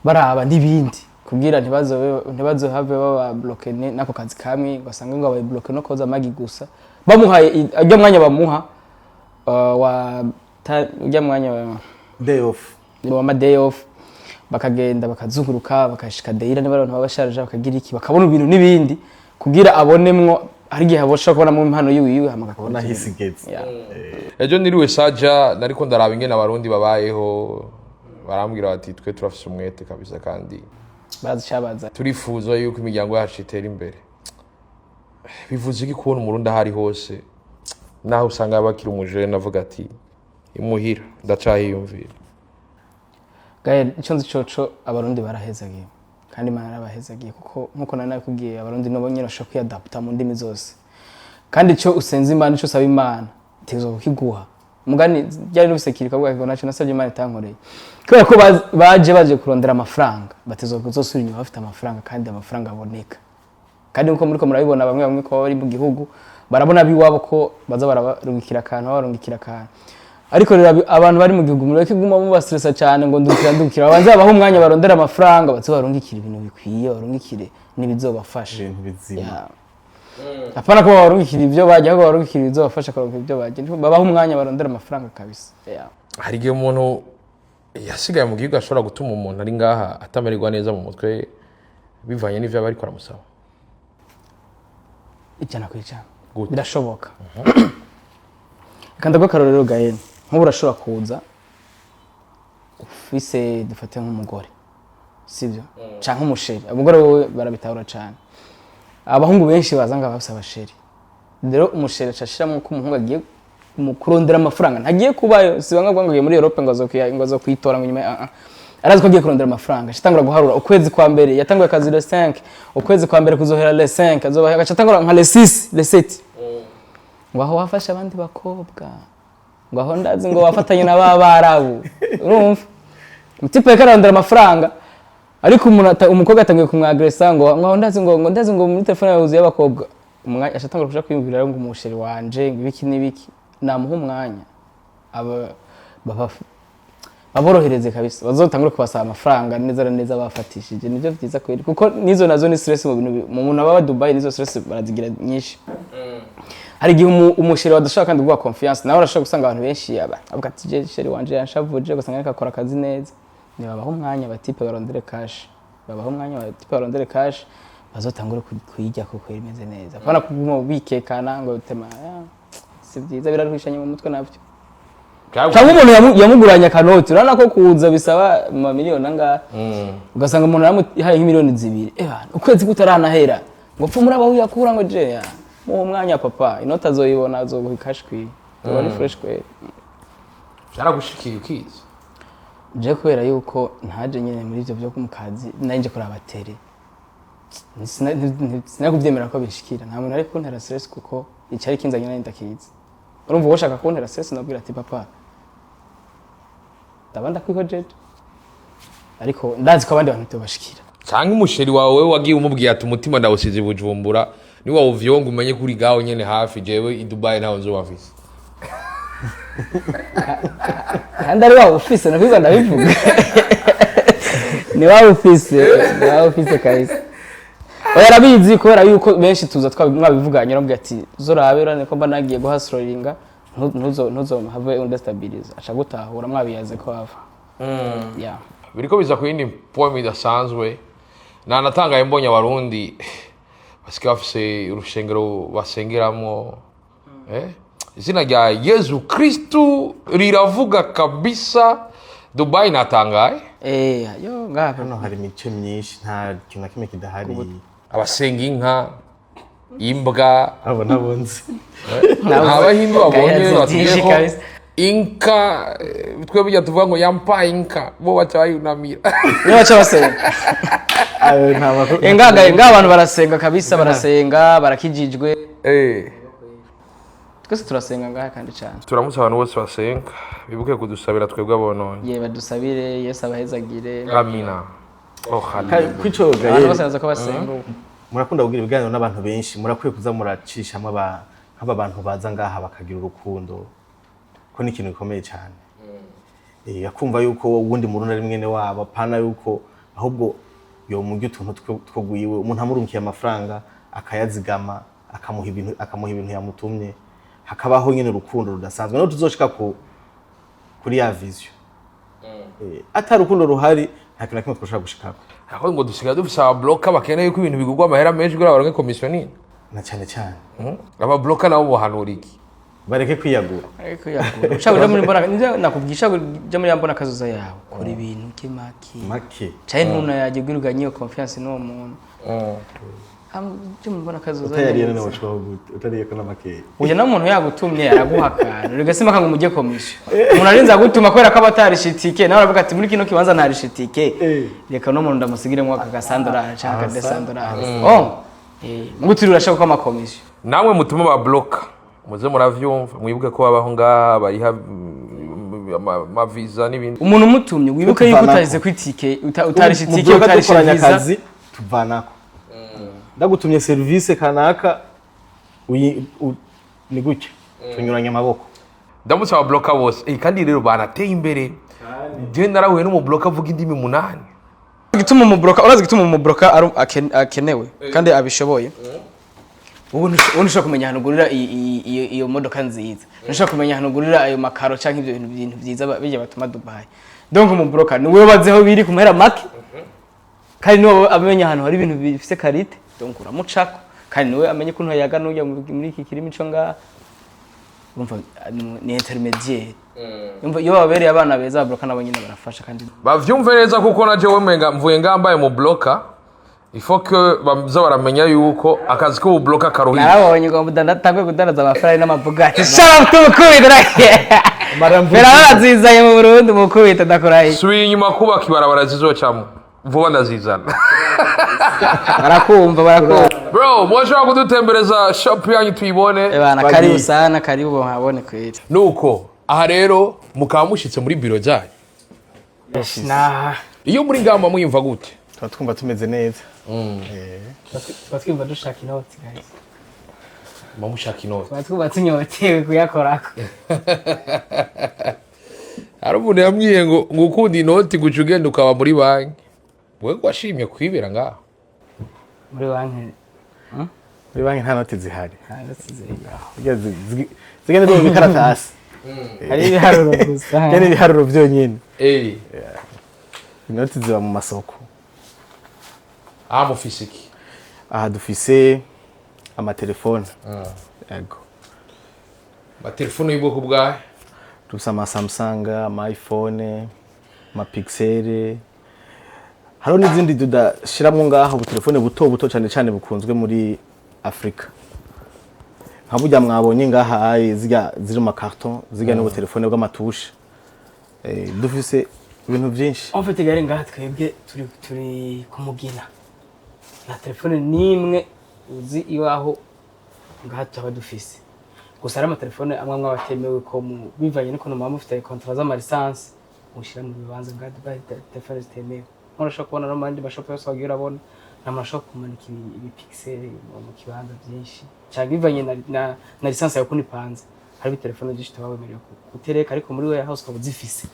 baraba n'ibindi kugira ntibazohave baba bloqué n'ako kazi kamwe, ugasanga ngo abaye bloqué no koza amagi gusa. Bamuhaye urya mwanya bamuha, urya mwanya Day off. Wa ma day off, bakagenda bakazunguruka, bakashika deira, niba abantu baba bashaje, bakagira iki, bakabona ibintu n'ibindi, kugira abonemwo, hari igihe abasha kubonamo impano yiwiwe hama agakora Ubona ikintu. hisi igeze. Yeah. Ejo niriwe saja nariko ndaraba ingene Abarundi babayeho, barambwira bati twe turafise umwete kabisa kandi Bazi icyabaza. turifuza yuko imiryango yacu itera imbere. Bivuze iki kubona Umurundi aho ari hose, naho usanga bakiri umujene, avuga ati imuhira ndacahiyumvira? Gael, icyo nzi coco, Abarundi barahezagiye kandi Imana yarabahezagiye, kuko nkuko nari nabikubwiye, Abarundi nabo nyine bashobora kwiyadapta mu ndimi zose. Kandi ico usenze Imana, ico usaba Imana, itegerezwa kukiguha. Mugani ryari rusekiri kavuga ngo naco nasabye Imana itankoreye, kubera ko baje kurondera amafaranga, batezwa kuzosubira inyuma bafite amafaranga, kandi amafaranga aboneka. Kandi nkuko muriko murabibona, bamwe bamwe ko bari mu gihugu barabona abiwabo ko baza barabarungikira akantu, babarungikira akantu. Ariko rero abantu bari mu gihugu, mureke guma mubastressa cyane ngo ndukira ndukira. Babanze babahe umwanya barondera amafaranga, baze barungikira ibintu bikwiye, barungikire n'ibizobafasha. Ibintu bizima. Yeah. Apana ko babarungikira ibyo bajya, ahubwo barungikira ibizobafasha kuronka ibyo bajya. Babahe umwanya barondera amafaranga kabisa. Yeah. Hari igihe umuntu yasigaye mu gihugu ashobora gutuma umuntu ari ngaha atamererwa neza mu mutwe, bivanye n'ivyo aba ariko aramusaba. 100%. Gute? Birashoboka. Reka ndaguhe akarorero, Gael. Nk'ubu urashobora kuza ufise, dufate nk'umugore, sibyo, canke umuchéri. Umugore wowe barabitahura cane. Abahungu benshi baza ngaha bafise abachéri. Rero umuchéri aca ashiramwo ko umuhungu agiye mu kurondera amafaranga, ntagiye kubayo. Si banga ngo agiye muri Europe ngo azokwitora ngo nyuma. Ah, ah. Arazi ko agiye kurondera amafaranga. Aca atangura guharura ukwezi kwa mbere yatanguye akazi le 5, ukwezi kwa mbere kuzohera le 5, azoba agaca atangura nka le 6, le 7, ngo aho wafashe abandi bakobwa, ngo aho ndazi ngo wafatanye na ba barabu. Urumva umutype yariko ararondera amafaranga, ariko umuntu umukobwa atangiye kumwagresa ngo aho ndazi ngo ndazi ngo muri telefone yawe huzuye abakobwa. Umwanya aca atangura kuja kwiyumvira rero ngo umuchéri wanje, ngo ibiki n'ibiki. Namuha umwanya, aba baba baborohereze kabisa, bazotangure kubasaba amafaranga neza na neza bafatishije. Nivyo vyiza kweri, kuko nizo nazo ni stress mu bintu mu muntu aba Dubai, nizo stress barazigira nyinshi. Hari igihe umuchéri badashobora kandi guha confiance. Nawe urashobora gusanga abantu benshi aba avuga ati: "Je chéri wanje yanshavuje", ugasanga ariko akora akazi neza. Nibabaha umwanya batype barondere cash, babaha umwanya batype barondere cash, bazotangure kuyirya kuko imeze neza. Apana kuguma bikekana ngo tema ya, si byiza, biraruhishanye mu mutwe navyo. Cyangwa umuntu yamuguranye akanoti, urabona ko kuza bisaba amamiliyoni angahe, ugasanga umuntu yamuhaye nk'imiliyoni 2, ukwezi kutaranahera ngo pfa muri abo uyakura ngo je ya muhe umwanya papa, inoti azoyibona, azoguha cash kwiye, tuba ari fresh kweri. Byaragushikiye ukizi? Je kubera yuko ntaje nyine muri ivyo byo mu kazi, nari nje kuraba télé. Sinakuvyemera ko bishikira. Nta muntu ari kuntera stress, kuko icari kinzanye nari ndakizi. Urumva uwo ushaka kuntera stress, nabwira ati: "Papa, ndaba ndakwihojeje", ariko ndazi ko abandi bantu tubashikira. Cyangwa umuchéri wawe wagiye umubwiye ati: "Umutima ndawusize i Bujumbura, niwawuvyonga umenye ko uri gaho nyene hafi, jewe i Dubai ntaho nzoba mfise"? Kandi ari waba ufise, nakwiga ndabivuga, ni waba ufise, ni waba ufise kabisa. Oya, arabizi, kubera yuko benshi tuza mwabivuganye, urambwira ati: "Zorabe urane ko mba nagiye guhasroringa, ntuzo have undestabiliza." Aca gutahura mwabiyaze ko hava, yeah. Biriko biza ku yindi poem idasanzwe. Nanatangaye mbonye Abarundi basigaye bafise urushengero basengeramwo, eh? Izina rya Yezu Kristu riravuga kabisa Dubai, natangaye. Eh, yo ngaha. Hano hari imice myinshi, nta kintu na kimwe kidahari. Abasenga inka, imbwa. Abo ntabonzi. Abahindi babonye Gayazi batubwiye byinshi ko kabisa. inka, twe burya tuvuga ngo yampaye inka, bo baca bayunamira. Niyo baca basenga. Ayo nta makuru. Eh, ngaha abantu barasenga kabisa, barasenga, barakijijwe. Twese turasenga ngaha kandi cyane. Turamutse abantu bose basenga, bibuke kudusabira twebwe abononye. Ye, badusabire, Yesu abahezagire. Amina, oh hallelujah. Kwico Abantu Gael, bose baza ko basenga ubu. Murakunda kugira ibiganiro n'abantu benshi, murakwiye kuza muracishamo nk'aba bantu baza ngaha bakagira urukundo, ko ni ikintu gikomeye cyane. Akumva yuko uwundi murundi ari mwene wabo, apana yuko ahubwo yomurya utuntu two gwiwe. Umuntu amurunkiye amafaranga akayazigama, akamuha ibintu yamutumye, hakabaho nyine urukundo rudasanzwe. Naho tuzoshika kuri ya vision. Atari urukundo ruhari, nta kintu na kimwe twoshobora gushikako. Aho ngo dusigaye dufise ababloka bakeneye ko ibintu bigurwa amahera menshi kugira baronke commission nini. Na cyane cyane. Ababloka nabo bohanura iki? Bareke kwiyagura. Ariko yagura, ushaka kuja muri mbona, nivyo nakubwiye, ushaka kuja muri ya mbona kazoza yawe, kora ibintu kimaki Make. caye ntuna yaje gwiruganye iyo confiance n'uwo muntu. Uje muri mbona kazoza Utayariye neza. none woshobora gute utariye ko n'amakeya? Uyu nawe umuntu yagutumye araguha akantu, rigasima kanga umujye commission. Umuntu arinze agutuma kubera ko aba atarishe itike, nawe aravuga ati: "Muri kino kibanza ntarishe itike, reka no muntu ndamusigiremo aka gasandorari cyangwa aka desandorari." Oh, eh, mugutiri urashaka ko amacommission. Namwe mutuma ba broker, muze muravyumva, mwibuke ko babaho ngaha bariha amaviza n'ibindi. Umuntu umutumye, wibuke yuko Tuvanako. utarize ku itike, utarishe Mu itike, broker utarishe dukoranye visa. akazi, tuvanako. Ndagutumye serivisi kanaka, ni gutya tunyuranye amaboko. Ndamutse aba broker bose. Kandi rero banateye imbere. Je narahuye n'umu broker avuga indimi 8. Gituma umubroka, urazi gituma umubroka ari akenewe kandi abishoboye? Wowe ntushobora kumenya ahantu ugurira iyo modoka nziza, ntushobora kumenya ahantu ugurira ayo makaro canke ivyo bintu vyiza bijya batuma Dubai. Donc umubroka ni wewe bazeho biri ku mahera make, kandi niwe amenya ahantu hari ibintu bifise qualité. Donc uramucako, kandi niwe amenya ukuntu yaga n'ujya muri iki kirimi co ngaha. Urumva ni intermédiaire. Urumva iyo babereye abana beza, ababroka nabo nyine barafasha kandi. Bavyumve neza, kuko na jewe mwenga mvuye ngambaye mu broker. Il faut que baza baramenya yuko akazi k'ubu broker karuhije. Narabonye ngo mudandaza, kudandaza amafarari n'amabugatti. Shara tumukubita Marambuye. barazizanye mu Burundi, mukubita, ndakurahiye. Subiye inyuma kubaka ibarabara zizocamo vuba, ndazizana. Barakumva, barakumva. Bro, mwashobora kudutembereza shop yanyu tuyibone? Bana, karibu sana, karibu muhabone kweli. Nuko aha rero mukaba mushitse muri biro zanyu. Na Iyo muri ngamba mwiyumva gute? Tuba twumva tumeze neza. Tuba twumva dushaka inoti, guys. Muba mushaka inoti? Tuba twumva tunyotewe kuyakorako. Hari umuntu yambwiye ngo ukunda inoti guca ugenda ukaba muri banki. Wewe washimye kwibera ngaho? Muri banki? Muri banki nta noti zihari. Nta noti ziri. Zirya zigenda zo mu bikaratasi. Hari ibiharuro gusa. Zirya ni ibiharuro byonyine. Inoti ziba mu masoko. Aha mufise iki? Aha dufise amatelefone, yego. Amatelefone y'ubwoko bwahe? Dufise ama Samsung, ama iPhone, ama Pixel. Hariho n'izindi tudashiramwo ngaho, ubutelefone buto buto cyane cyane bukunzwe muri Afrika, nka burya mwabonye ngaha ayi zirya ziri mu makarton, zirya n'ubutelefone bw'ama touche. Dufise ibintu byinshi. En fait, gare ngaha twebwe turi kumugina, nta telefone n'imwe uzi iwaho ngaha tuba dufise. Gusa hari amatelefone amwe amwe aba atemewe ko mu bivanye n'ukuntu muba mufite contrat z'ama licence mushyira mu bibanza. Ngaha Dubai telefone zitemewe. Nko urashobora kubona no mu yandi mashopu yose wagiye urabona, nta muntu ashobora kumanika ibi pixel mu kibanza byinshi cyangwa bivanye na licence yawe ukuntu ipanze. Hari ibitelefone byinshi tuba wemerewe gutereka, ariko muri warehouse ukaba uzifise.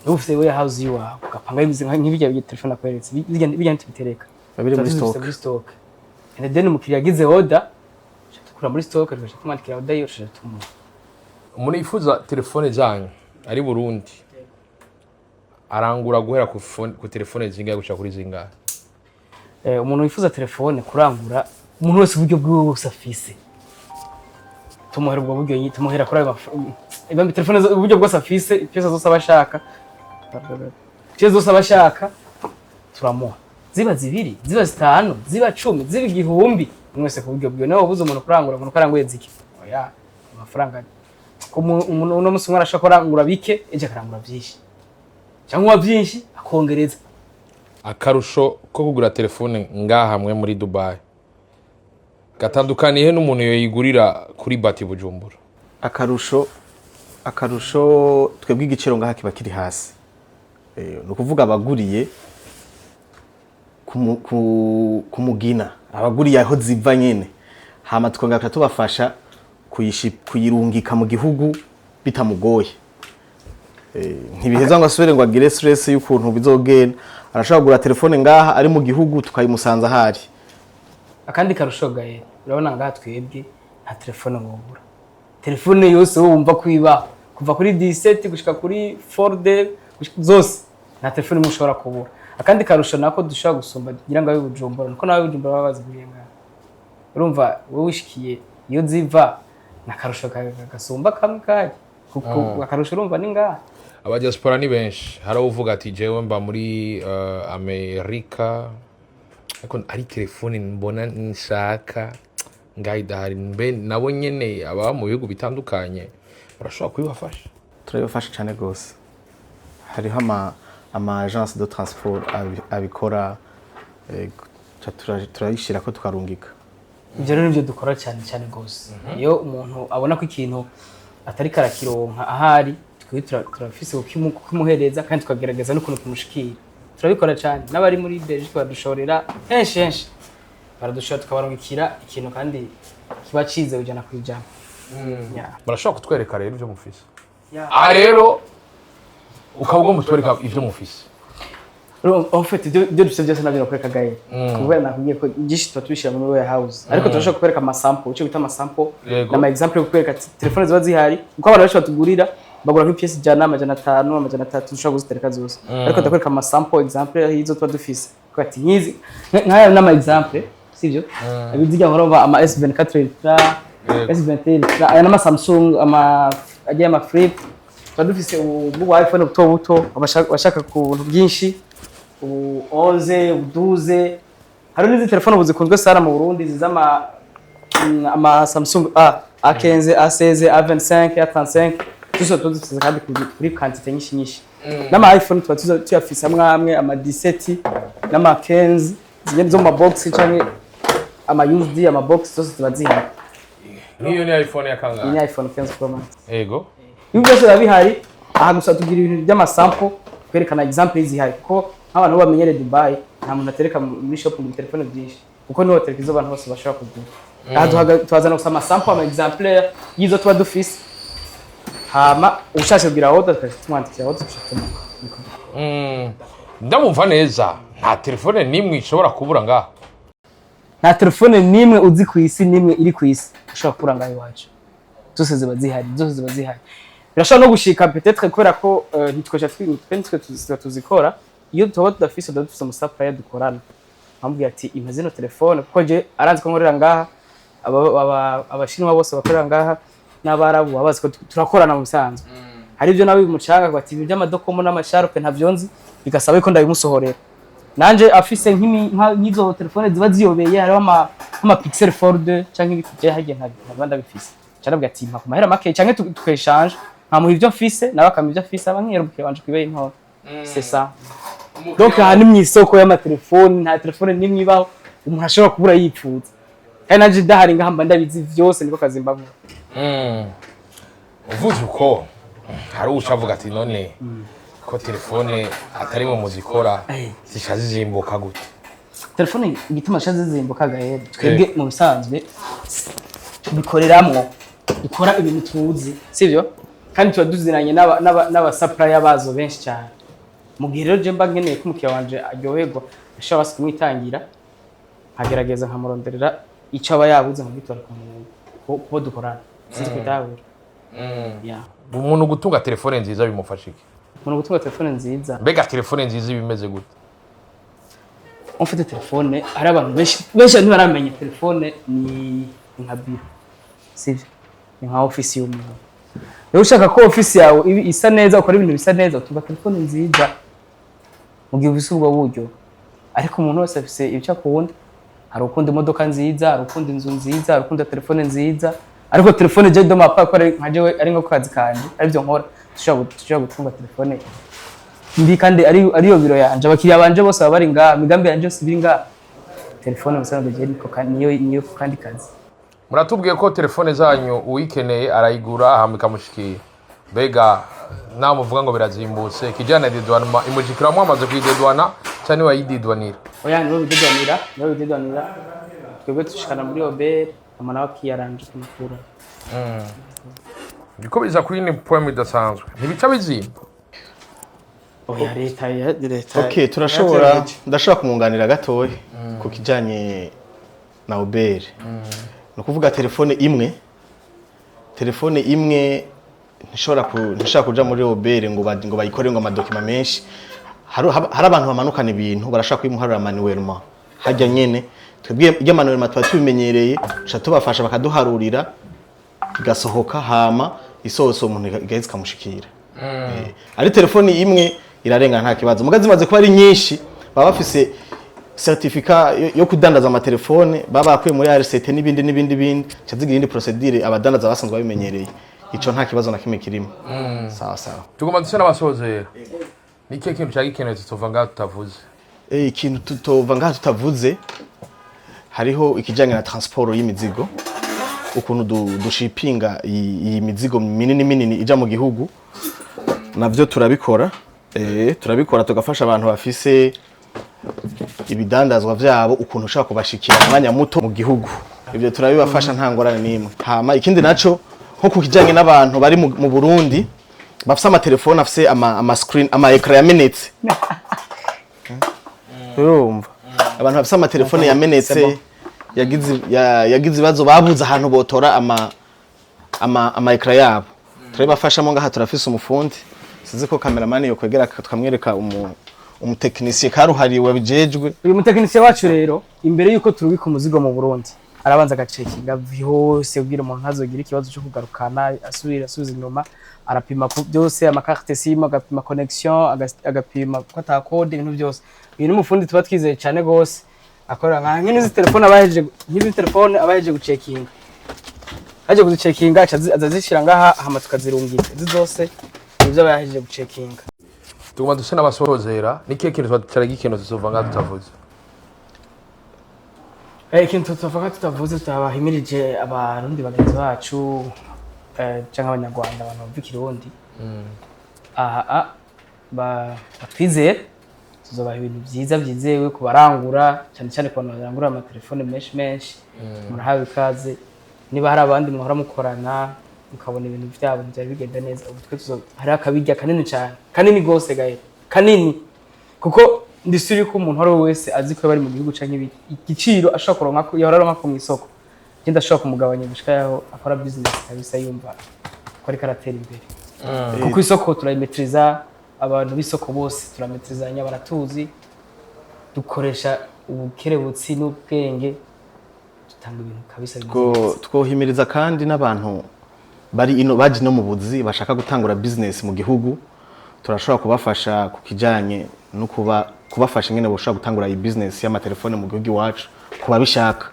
Uba ufise warehouse iwawe, ugapanga bimeze nk'ibirya bya telefone akweretse, bijya ntitubitereka. Biba biri muri Tuba tuzifise stock. Muri stock. And then umukiriya agize order, tuca dukura muri stock, tugaca tumwandikira order yiwe, tugaca tumuha. Umuntu yifuza telefone zanyu ari Burundi arangura guhera ku telefone zingahe gushika kuri zingahe? Umuntu wifuza telefone kurangura, umuntu wese uburyo bwiwe bwose afise tumuhera ubwo buryo nyine, tumuhera kuri ayo mafaranga. Ibambi telefone uburyo bwose afise, ipesa zose aba ashaka, ipesa zose aba ashaka turamuha, ziba 2, ziba 5, ziba 10, ziba 1000, umwe wese ku buryo bwiwe. Nawe wabuze umuntu kurangura, umuntu karanguye ziki? Oya, amafaranga ko umuntu uno musi umwe arashaka kurangura bike, ejo akarangura byinshi, cyangwa byinshi akongereza. Akarusho ko kugura telefone ngaha hamwe muri Dubai gatandukaniye n'umuntu yoyigurira kuri bati Bujumbura? Akarusho, twebwe igiciro ngaha kiba kiri hasi. Ni ukuvuga abaguriye ku mugina, abaguriye aho ziva nyene, hama tukongera tubafasha kuyirungika mu gihugu bitamugoye. Ntibiheza ngo asubire ngo agire stress y'ukuntu bizogenda. Arashobora kugura telefone ngaha ari mu gihugu, tukayimusanza ahari. Akandi karusho gahe, urabona ngaha twebwe nta telefone wobura. Telefone yose wowe wumva kwibaho, kuva kuri 17 gushika kuri 4D zose, nta telefone imwe ushobora kubura. Akandi karusho nako dushobora gusumba kugira ngo abe Bujumbura, nuko nawe Bujumbura baba baziguriye ngaha. Urumva wowe wishikiye iyo ziva, ni akarusho gasumba kamwe kajya kuko akarusho urumva ni ngaha. Abadiaspora ni benshi. Hari uvuga ati: "Jewe mba muri Amerika, ariko ari telefone mbona nshaka ngaho idahari." Mbe nabo nyene ababa mu bihugu bitandukanye barashobora kubibafasha? Turabifasha cyane rwose. Hariho ama agence de transport abikora. Turayishira ko tukarungika. Ibyo rero nibyo dukora cyane cyane rwose. Iyo umuntu abona ko ikintu atari karakironka ahari, twe turafise kukimuhereza kandi tukagerageza n'ukuntu kimushikira. Turabikora cyane, n'abari muri Belgique badushorera henshi henshi, baradushora tukabarungikira ikintu kandi kiba cizewe 100%. Yeah. Murashobora kutwereka rero ibyo mufise? Aha rero ukaba ugomba kutwereka ibyo mufise. En fait, ibyo dufite byose nabyo nakwereka gaye, kubera nakubwiye ko byinshi tuba tubishyira muri warehouse, ariko turashobora kukwereka amasample, icyo bita amasample, n'ama example yo kukwereka ati telefone ziba zihari, kuko abantu benshi batugurira bagura nk'ipièce 100, 500, 300, dushobora kuzitereka zose, ariko ndakwereka amasample, example y'izo tuba dufise. Kuko ati nk'izi, nk'aya n'ama example, sibyo? Abizijya nkora ama S24 Ultra, S21 Ultra, aya n'ama Samsung, ama agiye ama flip. Tuba dufise ubu bwa iPhone buto buto, abashaka ku bintu byinshi, ubu 11, ubu 12. Hari n'izindi telefone ubu zikunzwe sana mu Burundi, ziza ama Samsung A, A15, A16, A25, A35, tuzo tuba dufise kandi kuri quantité nyinshi nyinshi. N'ama iPhone tuba tuyafise amwe amwe, ama 17 n'ama 15, zigenda zo mu ma box canke ama used, ama box zose ziba zihari. Nk'iyo ni iPhone ya Iyi kangahe? ni iPhone 15 Pro Max. Ibi byose biba bihari. Aha gusa tugira ibintu by'amasample, kwerekana example zihari, kuko nk'abantu bo bamenyereye Dubai, nta muntu atereka muri shop ngo telefone byinshi, kuko niho batereka izo abantu bose bashobora kugura. Aha tuhazana gusa amasample, ama exemplaire y'izo tuba dufise, hama ushatse kugira order tukaca tumwandikira order, tukaca tumuha. Ndamumva neza, nta telefone n'imwe ishobora kubura ngaha? Nta telefone n'imwe uzi ku isi, n'imwe iri ku isi ushobora kubura ngaho iwacu. Zose ziba zihari, zose ziba zihari. Birashobora no gushika peut-être kubera ko ntitwesha twe nitwe tuzikora. Iyo tuba tudafise, tuba dufise umusupplier dukorana, nkamubwira ati impa zino telefone, kuko je aranzi ko nkorera ngaha. Abashinwa bose bakorera ngaha n'Abarabu baba bazi ko turakorana mu bisanzwe. Hari ibyo nawe bimucanga ati ibi by'amadokomo n'amasharupe ntavyo nzi, bigasaba ko ndabimusohorera. Nanje afise nk'izo telefone ziba ziyobeye, hariho ama Pixel Fold canke ibiki, je hagiye ntabwo ndabifise, carabwira ati mpa ku mahera make canke tukeshanje, nkamuha ivyo mfise, nawe akampa ivyo afise, aba nkiyera umukiriya wanje kwibeye intora. C'est ça. Donc aha ni mw'isoko y'amatelefoni, nta telefone n'imwe ibaho umuntu ashobora kubura yipfuza, kandi nanje ndahari ngaha mba ndabizi vyose, niko kazi mba nkora. Uvuze uko, hari uca avuga ati none ko telefone atari mu muzikora, zisha zizimbuka gute? Telefone igituma zisha zizimbuka gahe, twebwe mu bisanzwe tubikoreramwo, dukora ibintu tuzi, sivyo? Kandi tuba duzinanye n'abasupplier bazo benshi cyane. Mu gihe rero je mba nkeneye ko umukiriya wanje aryoherwa, ashobora basi kumwitangira, nkagerageza nkamuronderera icyo aba yabuze, nkagitora kubo dukorana. Sinzi kubitahura. Yeah. Umuntu gutunga telefone nziza bimufasha iki? Umuntu gutunga telefone nziza? Mbega telefone nziza iba imeze gute? Ufite telefone, hari abantu benshi benshi ntibaramenya telefone ni nka biro, sivyo? Ni nka ofisi y'umuntu. Rero ushaka ko ofisi yawe ibe isa neza, ukora ibintu bisa neza, utunga telefone nziza mu gihe ufise ubwo buryo. Ariko umuntu wese afise ibyo akunda. Hari ukunda imodoka nziza, hari ukunda inzu nziza, hari ukunda telefone nziza. Ariko telefone je de ma part, ko ari nka jewe, ari nko kazi kanje, aribyo nkora, dushobora gutunga telefone mbi kandi ari ariyo biro yanje, abakiriya banje bose baba bari ngaha, imigambi yanje yose biri ngaha. Telefone musanzwe je niko niyo kandi kazi. Muratubwiye ko telefone zanyu uyikeneye arayigura hama ikamushikira. Mbega namuvuga ngo birazimbutse, kijana, dédouanement imushikira mwamaze kuyidedwana cyangwa wayididwanira? Oya, nibo bidedwanira, nibo bidedwanira. Twebwe dushikana muri OBR, hama nawe akiyaranja kumukura. Ndiko biza kuri ni poem idasanzwe, ntibica bizimba? Oya, leta leta. Okay, turashobora, ndashobora kumwunganira gatoya ku kijanye na OBR. Ni ukuvuga telefone imwe ntishobora kuja muri OBR ngo bayikore ngo amadocuments menshi. Hari abantu bamanukana ibintu, barashaka kubimuharura manuellement hajya nyene. Twebwe ibyo manuellement tuba tubimenyereye, tuca tubafasha bakaduharurira, igasohoka, hama isohotse umuntu igaheza ikamushikira. Ari telefoni imwe irarengana, nta kibazo. Muga zimaze kuba ari nyinshi, baba bafise certificat yo kudandaza amatelefone, baba bakuye muri RCT n'ibindi n'ibindi bindi, ca zigira iyindi procédure. Abadandaza basanzwe babimenyereye, ico nta kibazo na kimwe kirimo. Sawa sawa. Tugomba duse n'abasozera. Ni ikihe kintu cyari gikenewe tutova ngaha tutavuze? Ikintu tutova ngaha tutavuze, Hariho ikijanye na transport y'imizigo, ukuntu dushipinga iyi mizigo minini minini ija mu gihugu. Navyo turabikora, turabikora, tugafasha abantu bafise ibidandazwa vyabo, ukuntu ushobora kubashikira mu mwanya muto mu gihugu. Ibyo turabibafasha, nta ngorane n'imwe. Hama ikindi naco, nko ku kijanye n'abantu bari mu Burundi bafise amatelefone afise ama screen, ama écran yamenetse, urumva, abantu bafise amatelefone yamenetse, yagize ibibazo, babuze ahantu botora ama écran yabo, turabibafashamo. Ngaha turafise umufundi. Sinzi ko cameraman yokwegera tukamwereka umutekinisiye karuhariwe abijejwe. Uyu mutekinisiye wacu rero, imbere yuko turubika umuzigo mu Burundi, arabanza agacekinga vyose kugira umuntu ntazogire ikibazo cyo kugarukana, asubira asubiza inyuma. Arapima ku byose, ama carte SIM, agapima connexion, agapima ko ata code, ibintu byose. Uyu ni umufundi tuba twizeye cyane gose, akora nka nk'izi telefone abahejeje, nk'izi telefone abahejeje gucekinga, haje kuzicekinga, aca azazishira ngaha, hama tukazirungika. Izi zose nivyo aba yahejeje gucekinga. Tuguma duse n'abasozera. Ni kihe kintu tutari ikintu tuzova ngaha tutavuze? Ikintu tutavuga tutavuze, tutabahimirije Abarundi bagenzi bacu, canke Abanyarwanda, abantu bumva Ikirundi, aha batwizere, tuzobaha ibintu vyiza vyizewe ku barangura, cyane cyane ku bantu barangura amatelefone menshi menshi. Murahawe ikaze. Niba hari abandi muhora mukorana mukabona ibintu vyabo ntivyari bigenda neza, ubu twe hariho akabirya kanini cyane, kanini gose gahe, kanini, kuko ndisuri ko umuntu uwo ari we wese azi ko bari mu gihugu canke igiciro ashobora kuronka ko yahora aronka ko mw'isoko, je ndashobora kumugabanya gushika yaho akora business kabisa, yumva ko ariko aratera imbere, kuko isoko turayimetriza. Abantu b'isoko bose turametrizanya, baratuzi. Dukoresha ubukerebutsi n'ubwenge, dutanga ibintu kabisa bimeze neza. Twohimiriza kandi n'abantu bari ino, baje no mu buzi, bashaka gutangura business mu gihugu. Turashobora kubafasha ku kijanye no kubafasha ingene boshobora gutangura iyi business y'amatelefone mu gihugu iwacu ku babishaka,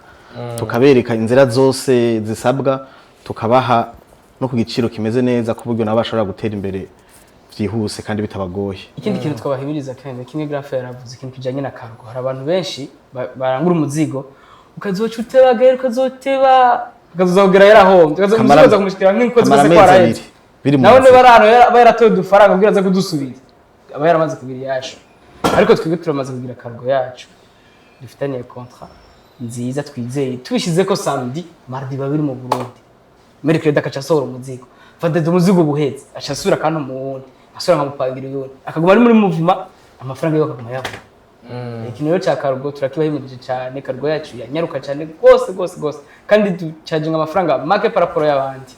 tukabereka inzira zose zisabwa, tukabaha no ku giciro kimeze neza, ku buryo nabo bashobora gutera imbere vyihuse kandi bitabagoye. Ikindi kintu twabahimiriza kandi kimwe, Grafe yaravuze ikintu kijanye na cargo. Hari abantu benshi barangura umuzigo, ukazoca uteba gahera, ukazoteba, ukazogera yarahombye, ukazoza kumushikira nk'inkozi Kamara kose amezi kwaraheze. 2 biri mu Nawe nzira. niba ari ahantu aba yaratoye udufaranga kugira aze kudusubiza, aba yaramaze kugira iyacu. Ariko twebwe turamaze kugira cargo yacu dufitaniye contrat nziza twizeye. Tubishize ko samedi, mardi babiri mu Burundi, mercredi akaca asohora umuzigo, vendredi umuzigo ubuheze, aca asubira kandi mu wundi, asubira nkamupangira uyundi, akaguma ari muri muvuma, amafaranga yiwe akaguma yavuga. Ikintu rero cya cargo turakibahimirije cyane. Cargo yacu yanyaruka cyane rwose rwose rwose, kandi ducaginga amafaranga make par rapport y'abandi.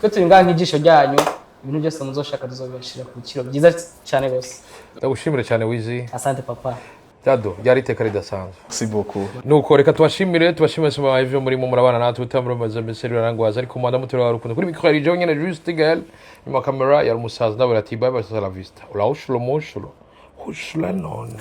Twe turi ngaha nk'ijisho ryanyu. Ibintu byose muzoshaka tuzobibashira ku biciro byiza cyane rwose. Ndagushimire cyane, Wizi. Asante, papa. Dado, ryari iteka ridasanzwe. Si beaucoup. Nuko reka tubashimire, tubashimire soma ivyo murimo murabana natwe utamuramaze mbese birarangwaza, ariko mwanda mutero wa rukundo. Kuri micro yari jewe nyene Juste Gael, nyuma kamera yari umusaza. Ndabura ati: "Bye bye, hasta la vista, ula ushulo mushulo hushula none."